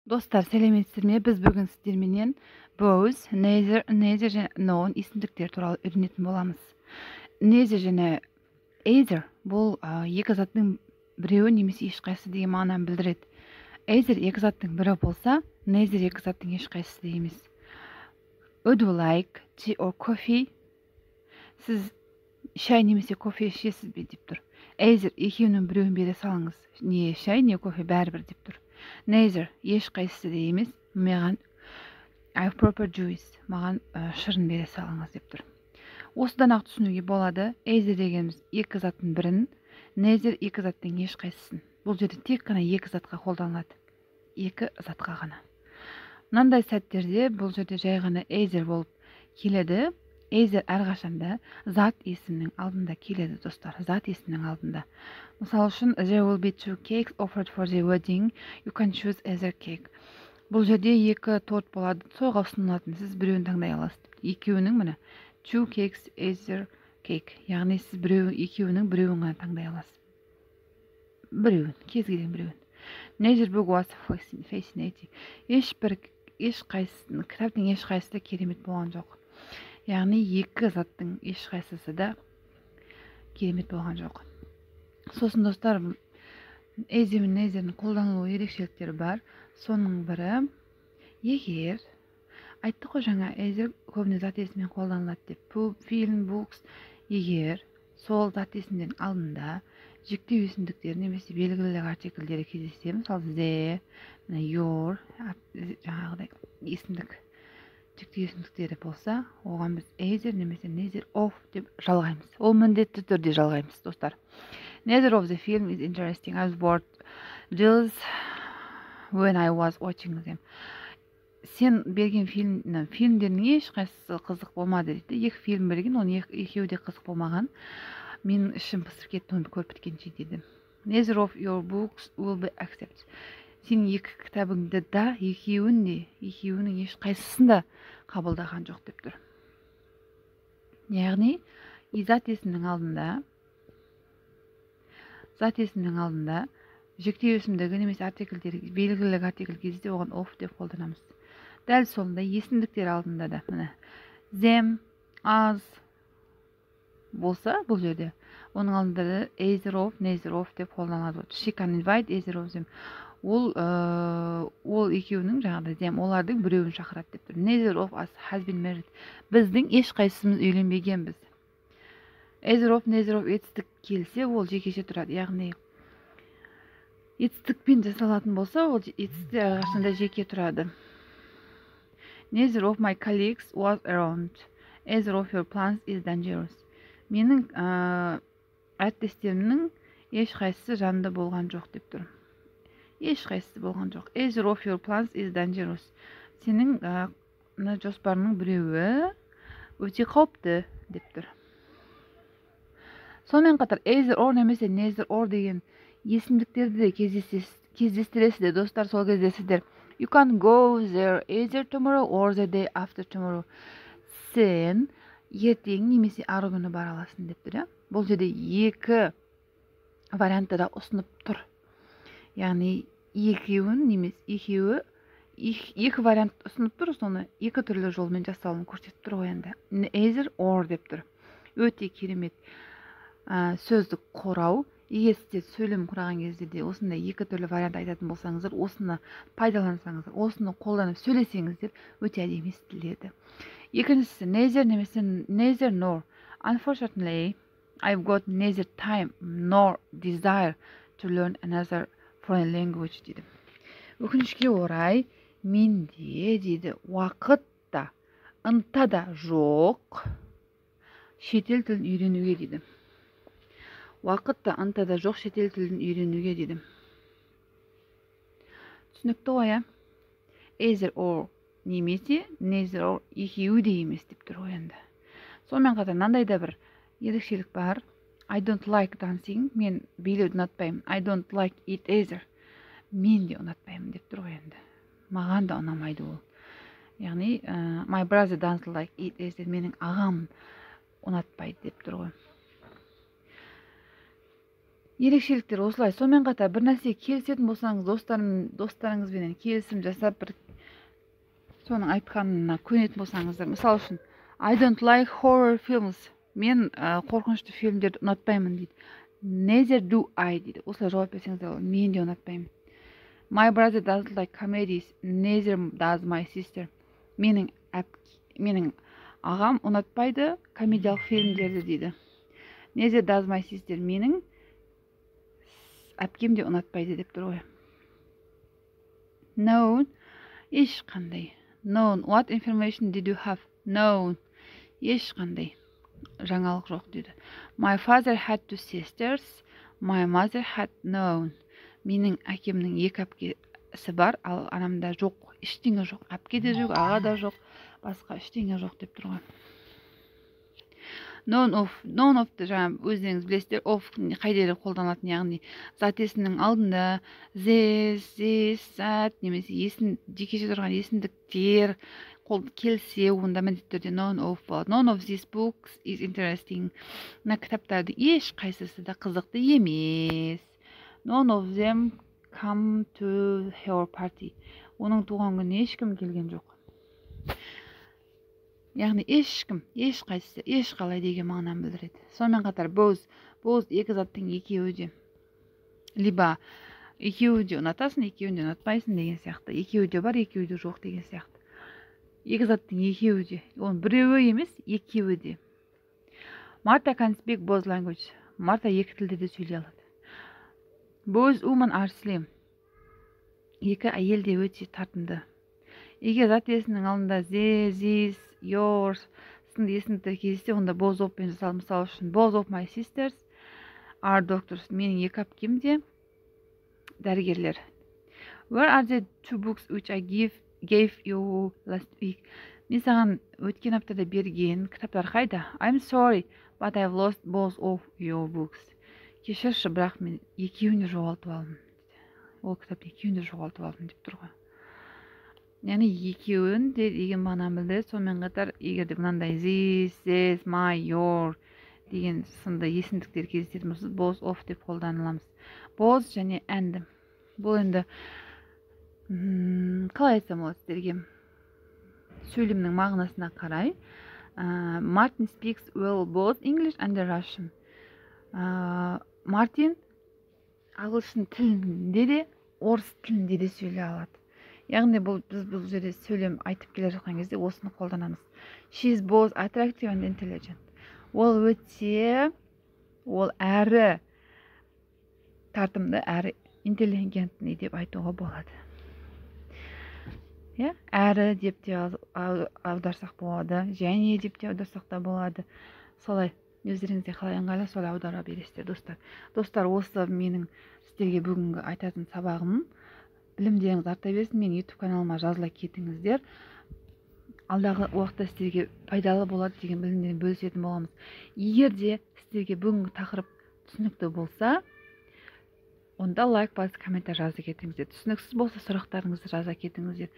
Достар, сәлеметсіздер ме? Біз бүгін сіздерменен both, neither, neither және none есімдіктер туралы үйренетін боламыз. Neither және either бұл екі заттың біреуі немесе ешқайсысы деген мағынаны білдіреді. Either екі заттың бірі болса, neither екі заттың ешқайсысы да емес. Would you like tea or coffee? Сіз шай немесе кофе ішесіз бе деп тұр. Either екеуінің біреуін бере салыңыз. Не шай, не кофе, бәрібір деп тұр. Neither ешқайсысы да емес, маған I prefer juice, маған шырын бере салыңыз деп тұр. Осыдан ақ түсінуге болады. Either дегеніміз екі заттың бірін, neither екі заттың ешқайсысын. Бұл жерде тек қана екі затқа қолданылады. Екі затқа ғана. Мынандай сәттерде бұл жерде жай ғана either болып келеді. Either әрқашанда зат есімнің алдында келеді, достар, зат есімнің алдында. Мысалы үшін, there will be two cakes offered for the wedding. You can choose either cake. Бұл жерде екі торт болады, тойға ұсынылатын, сіз біреуін таңдай аласыз. Екеуінің, міне, two cakes, either cake. Яғни сіз біреу, екеуінің біреуін ғана таңдай аласыз. Біреуін, кез келген біреуін. Neither book was fascinating. Ешбір, ешқайсысы, кітаптың ешқайсысы да керемет болған жоқ. Яғни екі заттың ешқайсысы да керемет болған жоқ. Сосын, достар, either мен neither'дің қолданылу ерекшеліктері бар. Соның бірі, егер айттық қой жаңа, either көбіне зат есіммен қолданылады деп. Book, film, books. Егер сол зат есімдердің алдында жіктеу есімдіктері немесе белгілілік артикльдері кездессе, мысалы, the, мына your, жаңағыдай есімдік, жіктеу есімдіктері болса, оған біз either немесе neither of деп жалғаймыз. Ол міндетті түрде жалғаймыз, достар. Neither of the film is interesting. I was bored jealous when I was watching them. Сен берген фильм, фильмдердің ешқайсысы қызық болмады дейді. Екі фильм берген, оның екеуі де қызық болмаған. Менің ішім пысып кетті оны көріп біткенше дейді. Neither of your books will be accepted. Сенің екі кітабыңды да, екеуін де, екеуінің ешқайсысын да қабылдаған жоқ деп тұр. Яғни зат есімнің алдында жіктеу есімдігі немесе артикльдер, белгілік артикль кезде оған of деп қолданамыз. Дәл сондай есімдіктер алдында да, міне, them, us болса, бұл жерде оның алдында да either of, neither of деп қолданылады. She can invite either of them. Ол екеуінің, жаңағыдай them, олардың біреуін шақырады деп тұр. Neither of us has been married. Біздің ешқайсымыз үйленбегенбіз. Either of, neither of етістік келсе, ол жекеше тұрады. Яғни етістікпен жасалатын болса, ол етістік әрқашанда жеке тұрады. Neither of my colleagues was around. Either of your plans is dangerous. Менің әріптестерімнің ешқайсысы жанында болған жоқ деп тұр. Ешқайсысы болған жоқ. Either of your plans is dangerous. Сенің мына жоспарыңның біреуі өте қауіпті деп тұр. Сонымен қатар either or немесе neither or деген есімдіктерді де кездестіресіздер, достар. Сол кезде сіздер you can go there either tomorrow or the day after tomorrow. Сен ертең немесе арғы күні бара аласың деп тұр, иә. Бұл жерде екі вариантты да ұсынып тұр. Яғни екеуін немесе екеуі, екі вариант ұсынып тұр, соны екі түрлі жолмен жасалуын көрсетіп тұр ғой енді. Either or деп тұр. Өте керемет сөздік құрау. Егер сіздер сөйлем құраған кезде де осындай екі түрлі вариант айтатын болсаңыздар, осыны пайдалансаңыздар, осыны қолданып сөйлесеңіздер, өте әдемі естіледі. Екіншісі neither немесе neither nor. Unfortunately, I've got neither time nor desire to learn another foreign language дейді. Өкінішке орай, менде дейді, уақыт та, ынта да жоқ шетел тілін үйренуге дейді. Уақыт та, ынта да жоқ шетел тілін үйренуге дейді. Түсінікті ғой, иә? Either or немесе neither or, екеуі де емес деп тұр ғой енді. Сонымен қатар мынандай да бір ерекшелік бар. I don't like dancing. Мен билеуді ұнатпаймын. I don't like it either. Мен де ұнатпаймын деп тұр ғой енді. Маған да ұнамайды ол. Яғни my brother doesn't like it either. Менің ағам ұнатпайды деп тұр ғой. Ерекшеліктер осылай. Сонымен қатар бір нәрсеге келісетін болсаңыз, достарыңызбенен келісім жасап, бір соның айтқанына көнетін болсаңыздар, мысалы үшін, "I don't like horror films", мен қорқынышты фильмдерді ұнатпаймын дейді. "Neither do I" дейді. Осылай жауап берсеңіздер, мен де ұнатпаймын. My brother doesn't like comedies, neither does my sister. Менің ағам ұнатпайды комедиялық фильмдерді дейді. Neither does my sister, менің әпкем де ұнатпайды деп тұр ғой. None, ешқандай. None. What information did you have? None, ешқандай жаңалық жоқ дейді. My father had two sisters, my mother had none. Менің әкемнің екі әпкесі бар, ал анамда жоқ, ештеңе жоқ, әпке де жоқ, аға да жоқ, басқа ештеңе жоқ деп тұр ғой. None of. None of ты жаңа өздеріңіз білесіздер, of қай жерде қолданылатын, яғни зат есімнің алдында this, this, that немесе есім, жекеше тұрған есімдіктер қол келсе, онда міндетті түрде none of болады. None of these books is interesting. Мына кітаптардың ешқайсысы да қызықты емес. None of them come to her party. Оның туған күніне ешкім келген жоқ. Яғни ешкім, ешқайсысы, ешқалай деген мағынаны білдіреді. Сонымен қатар both. Both екі заттың екеуі де, либо екеуі де ұнатасың, екеуін де ұнатпайсың деген сияқты, екеуі де бар, екеуі де жоқ деген сияқты. Екі заттың екеуі де, оның біреуі емес, екеуі де. Marta can speak both language. Марта екі тілде де сөйлей алады. Both women are slim. Екі әйел де өте тартымды. Егер зат иесінің алдында the, this, yours сынды есімдіктер кездессе, онда both of пен жасалады. Мысалы үшін, both of my sisters are doctors. Менің екі әпкем де дәрігерлер. Where are the two books which I gave you last week? Мен саған өткен аптада берген кітаптар қайда? I'm sorry, but I've lost both of your books. Кешірші, бірақ мен екеуін де жоғалтып алдым. Ол кітапты екеуін де жоғалтып алдым деп тұр ғой. Яғни екеуін де деген мағынаны білдіреді. Сонымен қатар егер де мынандай this, these, my, your деген сынды есімдіктер кездесетін болса, both of деп қолданыламыз. Both және and. Бұл енді қалай айтсам болады сіздерге, сөйлемнің мағынасына қарай. Martin speaks well both English and Russian. Мартин ағылшын тілінде де, орыс тілінде де сөйлей алады. Яғни бұл біз бұл жерде сөйлем айтып келе жатқан кезде осыны қолданамыз. She is both attractive and intelligent. Ол әрі тартымды, әрі интеллигентный деп айтуға болады, иә. Әрі деп те аударсақ болады, және деп те аударсақ та болады. Солай, өздеріңізге қалай ыңғайлы, солай аудара бересіздер, достар. Достар, осы менің сіздерге бүгінгі айтатын сабағым. Білімдеріңіз арта берсін. Менің Ютуб каналыма жазыла кетіңіздер. Алдағы уақытта сіздерге пайдалы болады деген білімдермен бөлісетін боламыз. Егер де сіздерге бүгінгі тақырып түсінікті болса, онда лайк басып, комментарий жаза кетіңіздер. Түсініксіз болса, сұрақтарыңызды жаза кетіңіздер.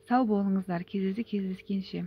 Сау болыңыздар, кездескенше.